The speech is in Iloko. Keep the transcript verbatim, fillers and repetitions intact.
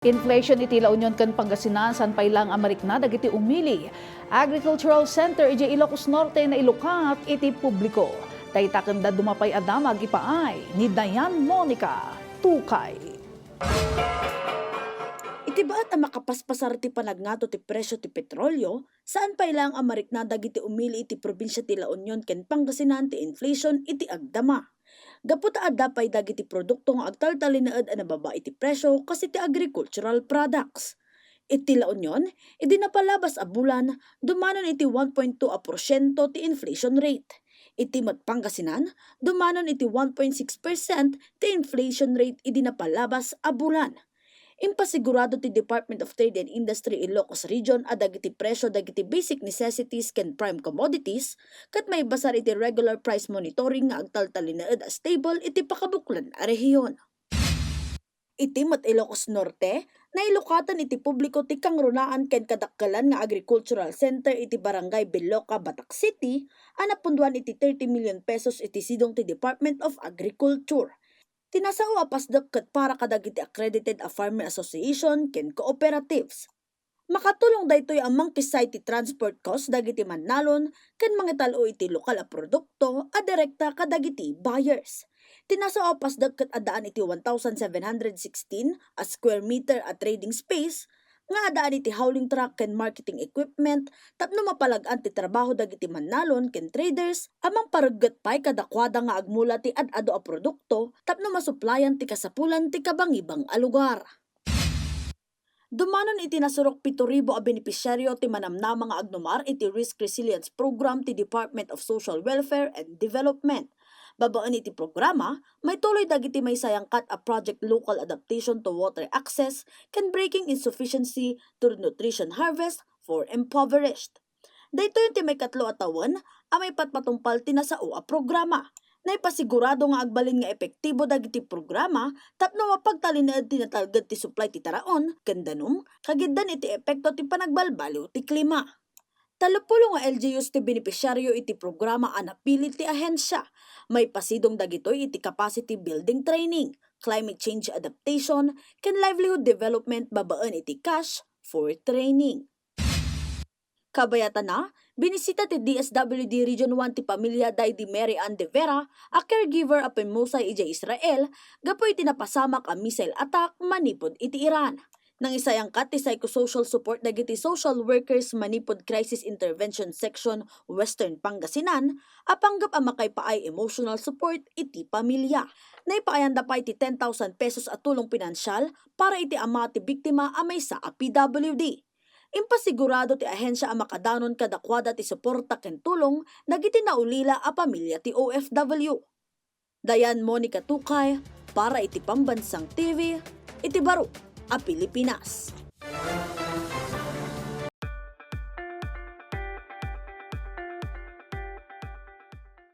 Inflation iti La Union ken Pangasinan saan pay laeng a marikna dagiti umili. Agricultural Center idiay Ilocos Norte nailukat iti publiko. Dayta ken dadduma pay a damag ipaay ni Dayan Monica Tukay. Iti baet a makapaspasar ti panagngato ti presyo ti petrolio, saan pay laeng a marikna dagiti umili iti probinsia ti La Union ken Pangasinan ti inflation iti agdama. Gapu ta adda pay dagiti produkto nga agtaltalinaed a nababa iti presyo kas iti agricultural products. Iti La Union, idi napalabas a bulan, dumanon iti one point two a porsiento ti inflation rate. Iti met Pangasinan, dumanon iti one point six percent ti inflation rate idi napalabas a bulan. Impasigurado ti Department of Trade and Industry Ilocos Region a dagiti presyo dagiti basic necessities ken prime commodities ket maibasar iti regular price monitoring nga agtaltalinaed a stable iti pakabuklan a rehiyon. Iti met Ilocos Norte, nailukatan iti publiko ti kangrunaan ken kadakkelan nga agricultural center iti Barangay Biloca, Batac City, a napunduan iti thirty million pesos iti sidong ti Department of Agriculture. Ti nasao a pasdek ket para kadagiti accredited a farmer association ken cooperatives. Makatulong daytoy a mangkessay ti transport cost dagiti mannalon ken mangital-o iti lokal a produkto a direkta kadagiti buyers. Ti nasao a pasdek ket addaan iti one thousand seven hundred sixteen a square meter a trading space nga addaan iti hauling truck ken marketing equipment tapno mapalag-an ti trabaho dagiti mannalon ken traders a mangparegget pay kadakuada nga agmula ti ad-adu a produkto tapno masuplayan ti kasapulan ti kabangibang a lugar. Dumanon iti nasurok pito ribu a benepisiario ti manamnama nga agnumar iti Risk Resilience Program ti Department of Social Welfare and Development. Babaen iti programa, maituloy dagiti maisayangkat a Project Local Adaptation to Water Access ken Breaking Insufficiency to Nutrition Harvest for Impoverished. Daytoy ti maikatlo a tawen a maipatpatungpal ti nasao a programa. Naipasigurado nga agbalin nga epektibo dagiti programa tapno mapagtalinaed ti natalged ti supply ti taraon ken danum kagiddan iti epekto ti panagbalbaliw ti klima. Tallopulo nga L G Us ti benepisiario iti programa a napili ti ahensia. Maipasidong dagitoy iti capacity building training, climate change adaptation, ken livelihood development babaen iti Cash for Training. Kabayatana, binisita ti D S W D Region one ti pamilya daydi Mary Ann De Vera a caregiver a pimmusay idiay Israel gapu iti napasamak a missile attack manipud iti Iran. Nangisayangkat ti psychosocial support dagiti social workers manipud Crisis Intervention Section Western Pangasinan a panggep a makaipaay emotional support iti pamilya. Naipaayanda pay ti ten thousand pesos a tulong pinansial para iti ama ti biktima a maysa a P W D. Impasigurado ti ahensia a makadanon kadakuada ti suporta ken tulong dagiti naulila a pamilya ti O F W. Dayan Monica Tukay para iti Pambansang T V iti baro a Pilipinas.